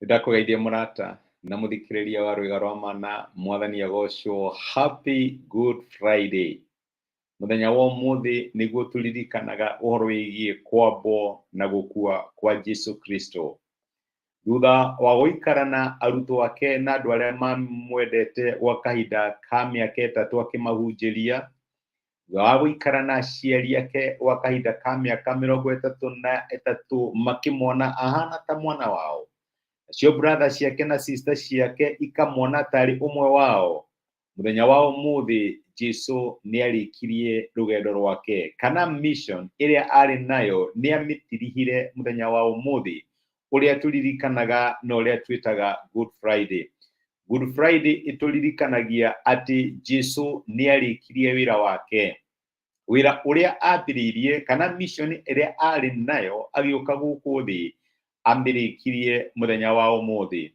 Nĩndakũgeithia mũrata na mũthikĩrĩria wa Rwĩga rwa Mana, Mwathani agocwo. Happy Good Friday. Mũthenya wa ũmũthĩ nĩguo tũririkanaga ũhoro wĩgiĩ kwambwo na gũkua kwa Jesu Kristo. Thutha wa gũikara na arutwo ake na andũ arĩa mamwendete gwa kahinda ka mĩaka 3 akĩmahunjĩria, thutha wa gũikara na aciari ake gwa kahinda ka mĩaka 33 makĩmwona ahana ta mwana wao, nacio brother ciake na sister ciake ikamwona tarĩ ũmwe wao, mũthenya wa ũmũthĩ Jesu nĩarĩkirie rũgendo rwake, kana mission ĩrĩa arĩ nayo nĩamĩtirihire mũthenya wa ũmũthĩ ũrĩa tũririkanaga na ũrĩa twĩtaga Good Friday. Good Friday ĩtũririkanagia atĩ Jesu nĩarĩkirie wĩra wake, wĩra ũrĩa ambĩrĩirie kana mission ĩrĩa arĩ nayo agĩũka gũkũ thĩ amĩrĩkirie mũthenya wa ũmũthĩ.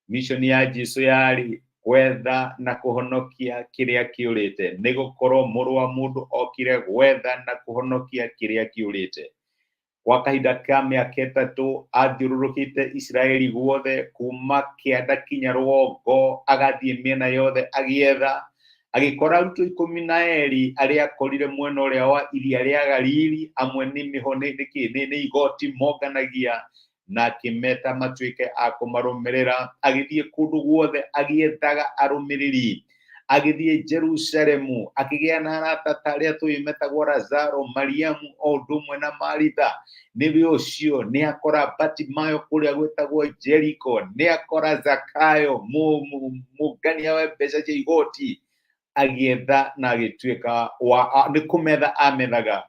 Mission ya Jesu yarĩ gwetha na kũhonokia kĩrĩa kĩũrĩte, nĩgũkorwo mũrũ wa mũndũ okire gwetha na kũhonokia kĩrĩa kĩũrĩte. Kwa kahinda ka mĩaka 3 athiũrũrũkĩte Isiraeli guothe kuma kĩanda kinya rũgongo, agathiĩ mĩena yothe agĩetha, agĩkora arutwo 12 arĩa akorire mwena ũrĩa wa iria rĩa Galili, amwe nĩ mĩho nĩ nĩkĩ nĩ nĩ igoti monganagia, na akĩmeta matuĩke a kũmarũmĩrĩra. Agĩthiĩ kũndũ guothe agĩethaga arũmĩrĩri, agĩthiĩ Jerusalemu akĩgĩa na arata ta arĩa tũĩ metagwo Lazaro, Mariamu o ũndũ ũmwe na Maritha. Nĩwe ũcio nĩakora Batimayo kũrĩa gwĩtagwo Jeriko, nĩakora Zakayo mũngania wa mbeca cia igoti, agĩetha na agĩtuĩka wa nĩ kũmetha amethaga.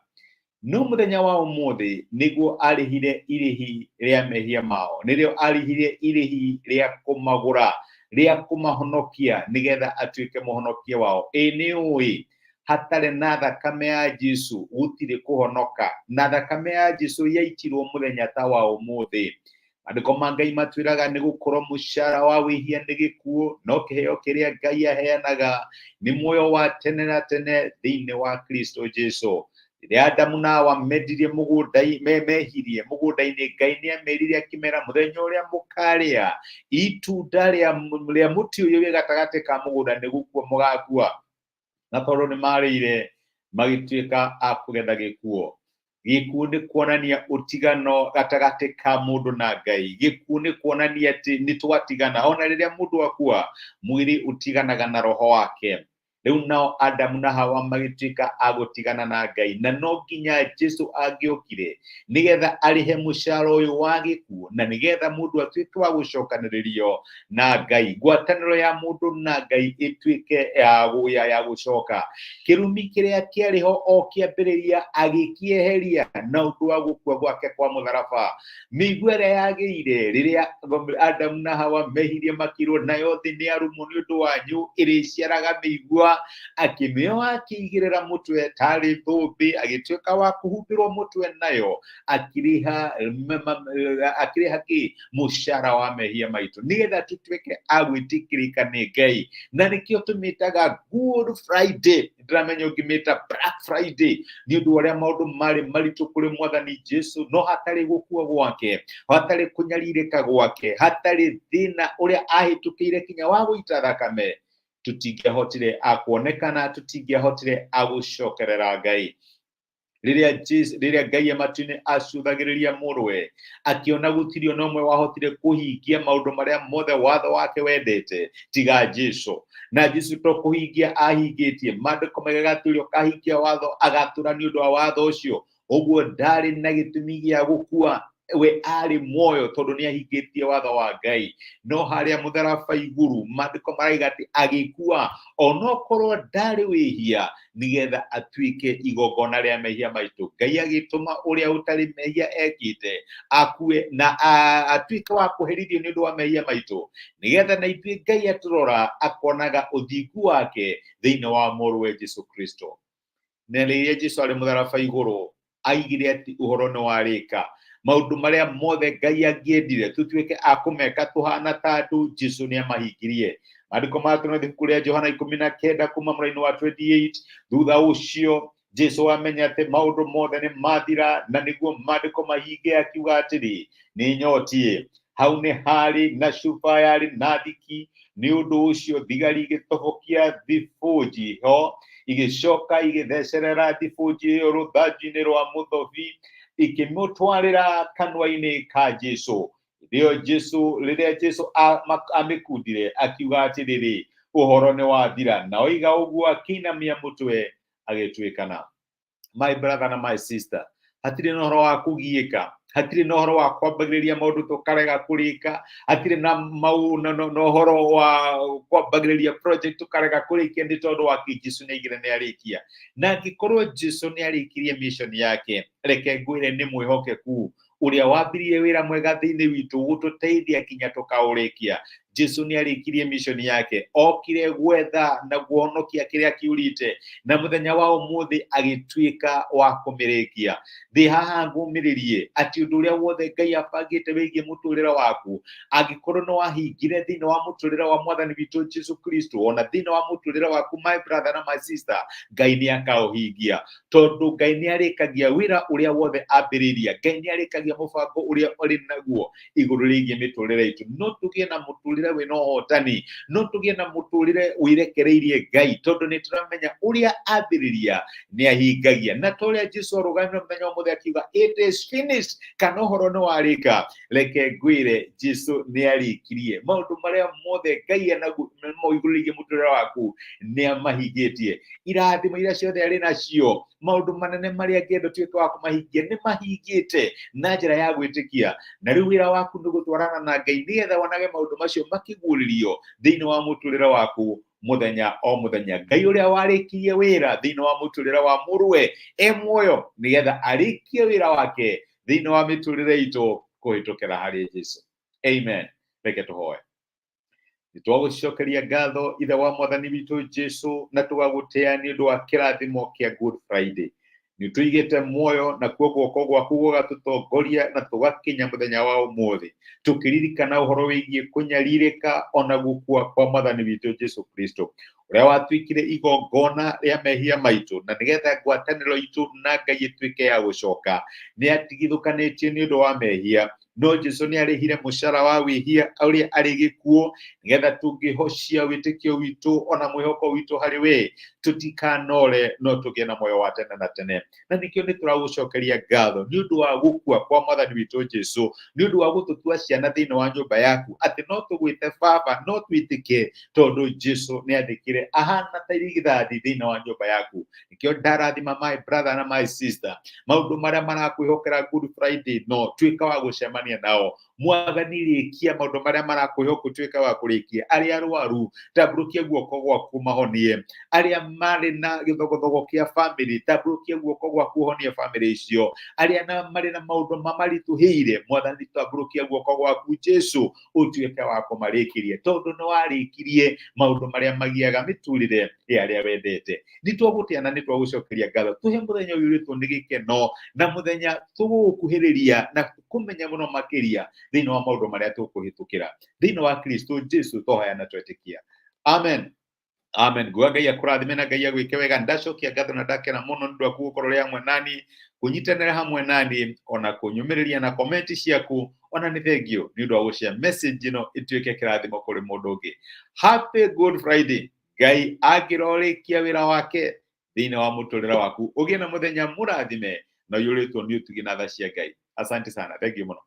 No mũthenya wa ũmũthĩ nĩguo arĩhire irĩhi rĩa mehia mao, nĩrĩo arĩhire irĩhi rĩa kũmagũra, rĩa kũmahonokia, nĩgetha atuĩke mũhonokia wao. Ĩ nĩ ũĩ hatarĩ na thakame ya Jesu gũtirĩ kũhonoka, na thakame ya Jesu yaitirwo mũthenya ta wa ũmũthĩ. Maandĩko ma Ngai matwĩraga nĩ gũkorwo mũcara wa wĩhia nĩ gĩkuũ, no kĩheo kĩrĩa Ngai aheanaga nĩ muoyo wa tene na tene thĩinĩ wa Kristo Jesu. Rĩrĩa Adamu na Hawa mendirie mũgũnda mehirie mũgũnda-inĩ, Ngai nĩ amerire akĩmera mũthenya ũrĩa mũkarĩa itunda rĩa mũtĩ ũyũ wĩ gatagatĩ ka mũgũnda nĩ gũkua mũgakua. Na tondũ nĩ marĩire magĩtuĩka a kũgetha gĩkuũ. Gĩkuũ nĩ kuonania ũtigano gatagatĩ ka mũndũ na Ngai. Gĩkuũ nĩ kuonania atĩ nĩ twatigana. Ona rĩrĩa mũndũ akua, mwĩrĩ ũtiganaga na roho wake. Rĩu nao Adamu na Hawa magĩtuĩka a gũtigana na Ngai, na no nginya Jesu angĩokire nĩgetha arĩhe mũcara ũyũ wa gĩkuũ, na nĩgetha mũndũ atuĩke wa gũcokanĩrĩrio na Ngai, ngwatanĩro ya mũndũ na Ngai ĩtuĩke ya gũcoka. Kĩrumi kĩrĩa kĩarĩ ho o kĩambĩrĩria agĩkĩeheria na ũndũ wa gũkua gwake kwa mũtharaba. Mĩigua ĩrĩa yagĩire rĩrĩa Adamu na Hawa mehirie makĩrwo nayo thĩ nĩ arumwo nĩ ũndũ wanyu, ĩrĩciaraga mĩigua, akĩmĩoa akĩigĩrĩra mũtwe tarĩ thũmbĩ, agĩtuĩka wa kũhumbĩrwo mũtwe nayo, akĩrĩha akĩrĩha kĩ mũcara wa mehia maitũ nĩgetha tũtuĩke a gwĩtĩkĩrĩka nĩ Ngai. Na nĩkĩo tũmĩtaga Good Friday. Ndĩramenya ũngĩmĩta Black Friday nĩ ũndũ wa ũrĩa maũndũ marĩ maritũ kũrĩ Mwathani Jesu, no hatarĩ gũkua gwake, hatarĩ kũnyarirĩka gwake, hatarĩ thĩna ũrĩa ahĩtũkĩire kinya wa gũita thakame, tũtingĩahotire a kuonekana, tũtingĩahotire a gũcokerera Ngai. Rĩrĩa Jesu, rĩrĩa Ngai e matu-inĩ acũthagĩrĩria mũrũwe, akĩona gũtirĩ ona ũmwe wahotire kũhingia maũndũ marĩa mothe watho wake wendete tiga Jesu. Na Jesu to kũhingia ahingĩtie, maandĩko maigaga atĩ ũrĩa ũkahingia watho agatũra nĩ ũndũ wa watho ũcio. Ũguo ndarĩ na gĩtũmi gĩa gũkua, we arĩ muoyo tondũ nĩ ahingĩtie watho wa Ngai. No harĩa mũtharaba igũrũ maandĩko maraiga atĩ agĩkua onokorwo ndarĩ wĩhia, nĩgetha atuĩke igongona rĩa mehia maitũ. Ngai agĩtũma ũrĩa ũtarĩ mehia ekĩte akue na atuĩke wa kũherithio nĩ ũndũ wa mehia maitũ, nĩgetha na ithuĩ Ngai atũrora akonaga ũthingu wake thĩinĩ wa mũrũwe Jesu Kristo. Na rĩrĩa Jesu arĩ mũtharaba igũrũ aigire atĩ ũhoro nĩ warĩka, maũndũ marĩa mothe Ngai angĩendire tũtuĩke a kũmeka tũhana ta andũ, Jesu nĩ amahingirie. Maandĩko ma tũno ibuku rĩa Johana 19 kuma mũraini wa 28, thutha ũcio Jesu amenya atĩ maũndũ mothe nĩ mathira, na nĩguo maandĩko mahinge, akiuga atĩrĩ, nĩ nyotiĩ. Hau nĩ harĩ na cuba yarĩ na thiki. Nĩ ũndũ ũcio thigari igĩtobokia thibũnji ho, igĩcoka igĩthecerera thibũnji ĩyo rũthanju-inĩ rwa mũthobi, ikĩmũtwarĩra kanua-inĩ ka Jesu. Hĩndĩ ĩyo Jesu, rĩrĩa Jesu amĩkundire, akiuga atĩrĩrĩ, ũhoro nĩ wathira. Na oiga ũguo akĩinamia mũtwe agĩtuĩkana. My brother na my sister, hatirĩ na ũhoro wa kũgiĩka, hatirĩ na ũhoro wa kwambagĩrĩria maũndũ tũkarega kũrĩka, hatirĩ na mau na ũhoro wa kwambagĩrĩria project tũkarega kũrĩkia, nĩ tondũ wa kĩ? Jesu nĩ aigire nĩ arĩkia. Na angĩkorwo Jesu nĩ arĩkirie mission yake, reke ngwĩre nĩ mwĩhokeku ũrĩa wambirie wĩra mwega thĩinĩ witũ gũtũteithia kinya tũkaũrĩkia. Jesu nĩ arĩkirie mission yake, okire gwetha na guonokia kĩrĩa kĩũrĩte, na mũthenya wa ũmũthĩ agĩtuĩka wa kũmĩrĩkia. Thĩ haha ngũmĩrĩrie atĩ ũndũ ũrĩa wothe Ngai abangĩte wĩgiĩ mũtũrĩre waku, angĩkorwo nĩ wahingire thĩinĩ wa mũtũrĩre wa mwathani witũ Jesu Kristo, ona thĩinĩ wa mũtũrĩre waku, my brother na my sister, Ngai nĩ akaũhingia, tondũ Ngai nĩ arĩkagia wĩra ũrĩa wothe ambĩrĩria. Ngai nĩ arĩkagia mũbango ũrĩa ũrĩ naguo igũrũ rĩgiĩ mĩtũrĩre itũ. No tũgĩe na mũtũrĩre wĩna ũhotani, no tũgĩe na mũtũrĩre wĩrekereirie Ngai, tondũ nĩ tũramenya ũrĩa ambĩrĩria nĩ ahingagia. Na ta ũrĩa Jesu arũgamire mũthenya ũmũthĩ akiuga, "It is finished," kana ũhoro nĩ warĩka, reke ngwĩre Jesu nĩ arĩkirie maũndũ marĩa mothe Ngai enaguo igũrũ rĩgiĩ mũtũrĩre waku, nĩ amahingĩtie. Irathimo iria ciothe arĩ nacio, maũndũ manene marĩa angĩenda ũtuĩke wa kũmahingia, nĩ mahingĩte na njĩra ya gwĩtĩkia. Na rĩu wĩra waku nĩ gũtwarana na Ngai nĩgetha wonage maũndũ macio makĩguũrĩrio thĩinĩ wa mũtũrĩre waku mũthenya o mũthenya. Ngai ũrĩa warĩkirie wĩra thĩinĩ wa mũtũrĩre wa mũrũwe e muoyo nĩgetha arĩkie wĩra wake thĩinĩ wa mĩtũrĩre itũ kũhĩtũkĩra harĩ Jesu. Amen. Reke tũhoe. Nĩ twagũcokeria ngatho, Ithe wa mwathani witũ Jesu, na tũgagũtĩa nĩ ũndũ wa kĩrathimo kĩa Good Friday. Nĩ tũigĩte muoyo, nakuo guoko gwaku gũgatũtongoria na tũgakinya mũthenya wa ũmũthĩ tũkĩririkana ũhoro wĩgiĩ kũnyarirĩka ona gũkua kwa mwathani witũ Jesu Kristo, ũrĩa watuĩkire igongona rĩa mehia maitũ, na nĩgetha ngwatanĩro itũ na Ngai ĩtuĩke ya gũcoka. Nĩ atigithũkanĩtio nĩ ũndũ wa mehia, no Jesu nĩ arĩhire mũcara wa wĩhia ũrĩa arĩ gĩkuũ, nĩgetha tũngĩhocia wĩtĩkio witũ ona mwĩhoko witũ harĩ we, tũtikanore no tũgĩe na muoyo wa tene na tene. Na nĩkĩo nĩ tũragũcokeria ngatho nĩ ũndũ wa gũkua kwa mwathani witũ Jesu, nĩ ũndũ wa gũtũtua ciana thĩinĩ wa nyũmba yaku, atĩ no tũgwĩte baba, no twĩtĩke, tondũ Jesu nĩ andĩkire ahana ta irigithathi thĩinĩ wa nyũmba yaku. Nĩkĩo ndarathima my brother na my sister, maũndũ marĩa marakwĩhokera Good Friday, no tuĩka wa gũcemania nao. Mwathani, rĩkia maũndũ marĩa marakwĩhoka, ũtuĩke wa kũrĩkia. Arĩa arwaru, tambũrũkia guoko gwaku mahonie. Arĩa marĩ na gĩthogothogo kĩa famĩlĩ, tambũrũkia guoko gwaku ũhonie famĩlĩ icio. Arĩa na marĩ na maũndũ mamaritũhĩire, mwathani, tambũrũkia guoko gwaku Jesu, ũtuĩke wa kũmarĩkĩria, tondũ nĩ warĩkirie maũndũ marĩa magiaga mĩtũrĩre ya arĩa wendete. Nĩ twagũtĩa na nĩ twagũcokeria ngatho. Tũhe mũthenya ũyũrĩtwo nĩ gĩkeno na mũthenya tũgũgũkuhĩrĩria na kũmenya mũno makĩria thĩinĩ wa maũndũ marĩa tũkũhĩtũkĩra thĩinĩ wa Kristo Jesu. Twahoya na twetĩkia, amen, amen. Nguga Ngai akũrathime na Ngai agwĩke wega. Ndacokia ngatho na ndakena mũno nĩ ũndũ waku gũkorwo ũrĩ hamwe nani, kũnyitanĩra hamwe nani, ona kũnyũmĩrĩria na komenti ciaku. Ona nĩ thengio nĩ ũndũ wa gũshare message ĩno ĩtuĩke kĩrathimo kũrĩ mũndũ ũngĩ. Happy Good Friday. Ngai angĩrorĩkia wĩra wake thĩinĩ wa mũtũrĩre waku. Ũgĩe na mũthenya mũrathime na ũiyũrĩtwo nĩ ũtugi na tha cia Ngai. Asante sana, thank you mũno.